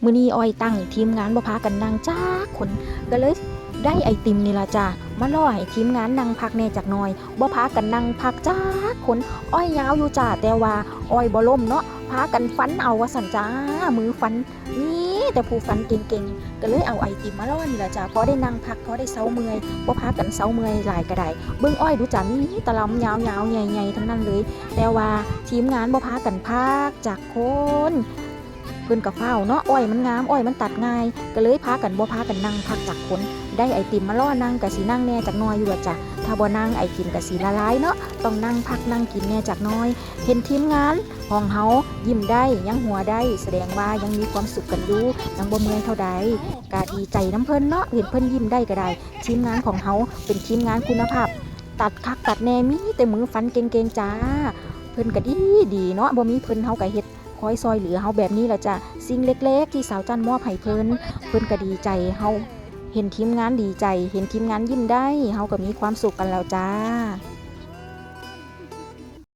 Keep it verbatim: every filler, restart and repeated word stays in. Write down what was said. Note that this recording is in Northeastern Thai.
มื้อนี้อ้อยตั้งทีมงานบ่พากันนั่งจักคน ก็เลยได้ไอติมนี่ล่ะจ้า มาล่อให้ทีมงานนั่งพักแหน่จักหน่อย บ่พากันนั่งพักจักคน อ้อยยาวอยู่จ้า แต่ว่าอ้อยบ่ล้มเนาะ พากันฟันเอาว่าซั่นจ้า มือฟัน มีแต่ผู้ฟันเก่งๆ ก็เลยเอาไอติมมาล่อนี่ล่ะจ้า พอได้นั่งพัก พอได้เซาเมื่อย บ่พากันเซาเมื่อยหลายก็ได้ เบิ่งอ้อยดูจ้า มีแต่ลำยาวๆ ใหญ่ๆ ทั้งนั้นเลย แต่ว่าทีมงานบ่พากันพักจักคน เพิ่นก็ฟ้าวเนาะ อ้อยมันงาม อ้อยมันตัดง่าย ก็เลยพากันบ่พากันนั่งพักจักคน ได้ไอติมมาล่อนั่งก็สินั่งแหน่จักหน่อยอยู่ล่ะจ้ะ ถ้าบ่นั่งไอติมก็สิละลายเนาะ ต้องนั่งพักนั่งกินแหน่จักหน่อย เห็นทีมงานของเฮายิ้มได้ ยังหัวได้ แสดงว่ายังมีความสุขกันอยู่ ยังบ่เมื่อยเท่าใด ก็ดีใจนำเพิ่นเนาะ เห็นเพิ่นยิ้มได้ก็ได้ ทีมงานของเฮาเป็นทีมงานคุณภาพ ตัดคักตัดแหน่ มีแต่มือฟันเก่งๆ จ้า เพิ่นก็ดีดีเนาะ บ่มีเพิ่นเฮาก็เฮ็ด คอยซอยเหลือเฮาแบบนี้ล่ะจ้ะ สิ่งเล็กๆ ที่สาวจันมอบให้เพิ่น เพิ่นก็ดีใจ เฮาเห็นทีมงานดีใจ เห็นทีมงานยิ้มได้ เฮาก็มีความสุขกันแล้วจ้า